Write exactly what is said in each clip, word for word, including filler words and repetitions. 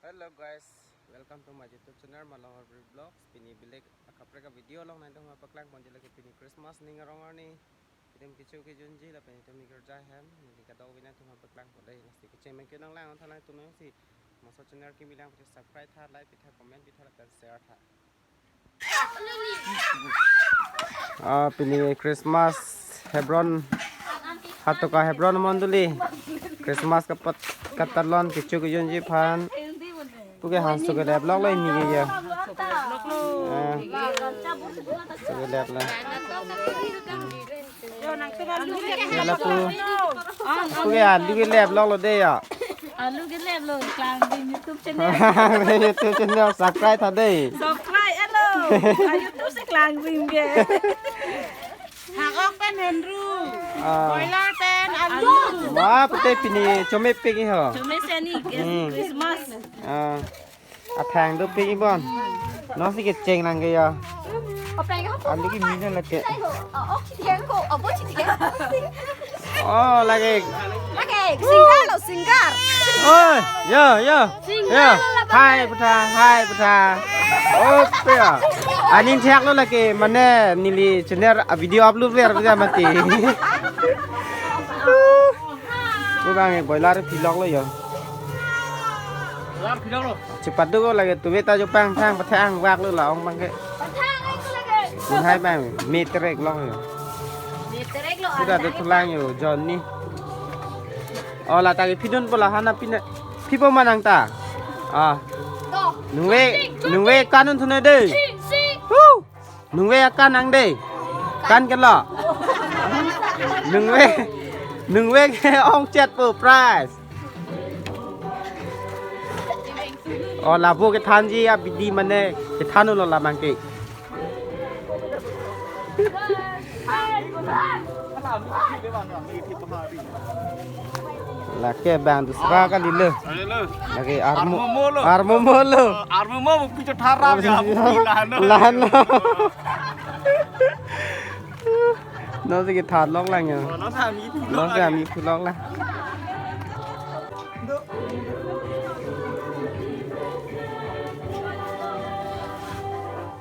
Hello guys, welcome to my YouTube channel Malong Harbri Vlogs. Pini belek akaprek a-video along nangtum aphan paklang ponji, lake pini Christmas ning arong arni. Itum kecho kejunji lapen itum igirja hem, neli kadokave nangtum aphan paklang pon dei. Lasi kecheng mengke nanglang tha nangtum si maso channel kimi lang pute subscribe tha, like pitha, comment pitha lapen share tha. Ah, pini Christmas Hebron, Hatoka Hebron mondoli Christmas kapat katalon kecho kejunji aphan. Puke han suke lep lok lo ini ke ya. Ah, suke lep lo. Lapu. Puke alu ke lep lok lo dei ya. Alu ke lep lo, Klangbim YouTube channel. YouTube channel subscribe tha dei. Subscribe lo. YouTube si Klangbim ke. Hak-ok pen henru. Ah. Boiler pen alu. Ma pute pini chome pik ho. Chome seni, Hmm. Christmas. Ah. Athang do pik bon. Non si kecheng nang ke ya. Alu ke mina lake. Oh, lake. Lake, singer lo, singer. Oi, yo, yo. Singer lo, hai, butha, hai, butha. Oh, pe ya. Aning thiak lo lake, mane neli channel a-video upload ver, ver mati. Pu bang, eh, boiler phi lok lo yo. Boiler phi lok lo. Chepadu ko lake tuve ta jo pangthang pathang vak lo la ong bang ke. Pathang ai ko lake. Mun hai bang meter ek long yo. Meter ek lo. Sudah ada tulang yo Johnny. Oh la ta ke phi dun po la hana pine. Phi po manang ta. Ah. To. Nungve, nungve kanun thune dei. Si, si. Hu. Nungve akan nang dei. Kan ke lo. Nungve. Nungve ke ong chet po prize. Oh, lapu kethanji abidi mane kethan lo la bang ke. Lake bang dusra kali lo. Ayo lo. Lake armo. Armomo lo. Armomo lo. Armomo mo picho tharap ya. Armomo. Lahan lo. Lahan lo. Non si kethan lok lang ya. Oh, non si ami phu lok. Non si lang. Ami phu lok lang.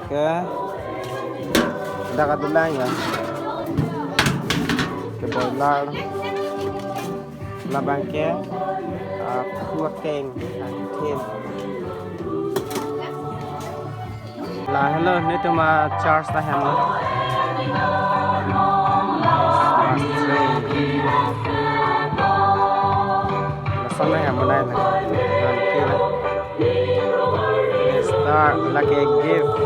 Oke. Dak adulang ya. Ke boiler. Labang ke, ah, phu akeng, ah, keng. La hello, netum a-church ta hem lo. Lason na hem lo nai na. Oke la. Start lake gift.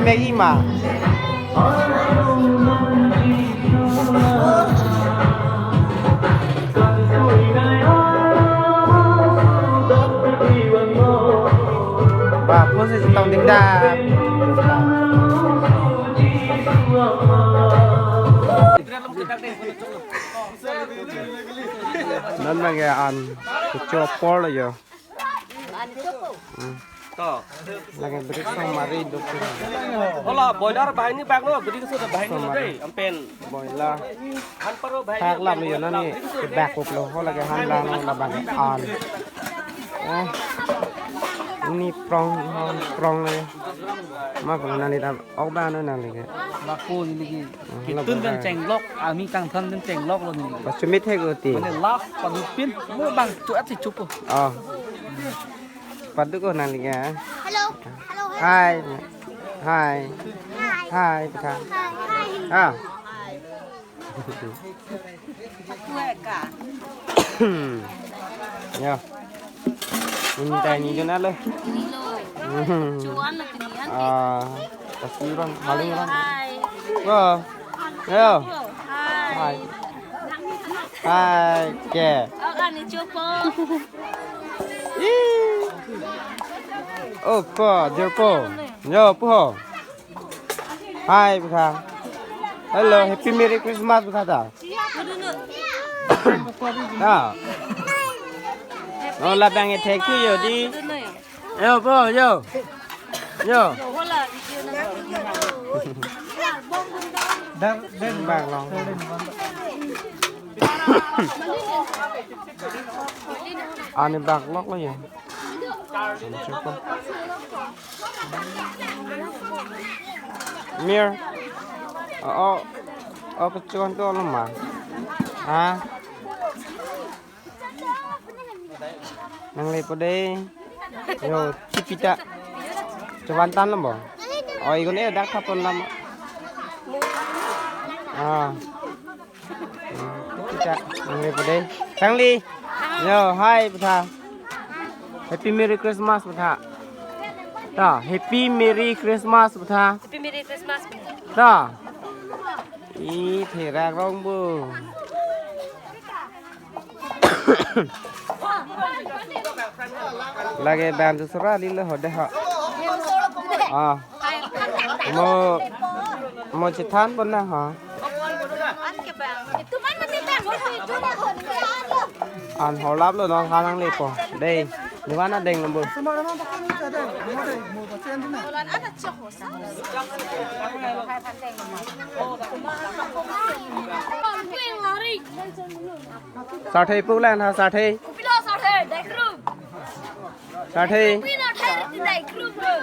Maggie ma. Ba, phone si chetong dingdam. Non abang ke an kecho apor lo yo. Hmm. To. Lake brick song mari duk. Hola, boiler banghini bak lo, brick song banghini lo dei, ampen. Boiler. Han paro banghini. Thak lam yo nani bak up lo, hola ke han lang lo abang ke an. Eh. Ni prong, prong le. Ma ko nani dam, ok ba nani lake. Bako neli ke. Kitun pen chenglok, ami kangthan pen chenglok lo neli. Ba chumit he ko ti. Mane last padupin, mo bang chuat si chupo. Oh. Padu ko nang liga. Hello. Hello. Hi. Hi. Hi. Hi, Putha. Hi. Ah. Aku eka. Ya. Ini tanya ni jona le. Ini lo. Chuan lo kini an. Ah, pasti orang, paling orang. Hai. Wah. Ayo. Hai. Hai. Hai. Ke. Oh, kan ni chupo. Ih. Oh, ko, Joko. Yo, puho. Hi, Putha. Hello, Happy Merry Christmas, Putha ta. Na. Oh, labang e thank you yo dei. Yo, bo, yo. Yo. Bang long. Ani bak lok lo yo. Chupo. Mir. Oh, oh. Oh, kechon to lo ma. Ha? Nanglepo dei. Yo, chipita. Chevan tan lo bo. Oh, igun e dak thapon lam. Ah. Kita, nanglepo dei. Changli. Yo, hi, Putha. Happy Merry Christmas, Putha. Ta, Happy Merry Christmas, Putha. Happy Merry Christmas. Ta. Ih, therak rong bo. Lake bang tu sura lilo ho dei ho. Ah. Mo, mo chethan pon na ha. An horlap lo non ha nanglepo. Dei, ni wana deng lo bo. Sarthe pu lang ha sarthe. Kopilo sarthe, dai kru. Sarthe. Kopilo thai dai kru bro.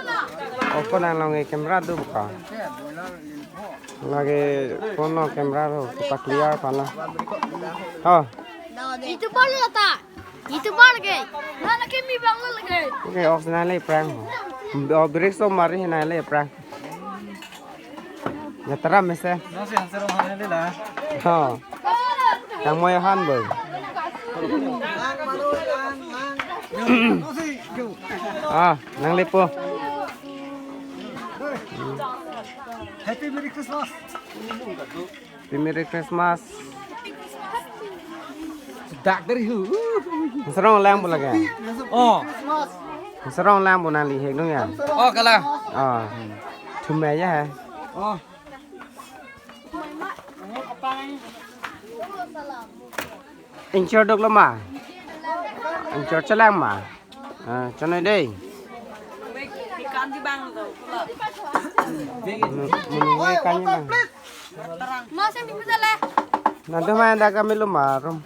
Oh, phone nang long e camera do buka. Lake phone lo camera lo pa clear pala. Oh. Itu bal lata. Itu bal ke. Mana ke mi bang lage. Okay, ox na le prank. Oh, brick so mari na le prank. Yatra mese. Nasi answer mana le la. Ha. Tang mo han bo. Ah, nanglepo. Happy Merry Christmas. Happy Merry Christmas. Dak dari hu. Serong lang bo lake. Oh. Serong lang bo nangli hek dong ya. Oh, kala. Ah. Thum ya hai. Oh. Inchor dok lo ma. Inchor chelang ma. Ah, chonoi dei. Menu, menu kan bang. Mas yang bisa lah. Nanti main dah kami lo ma room.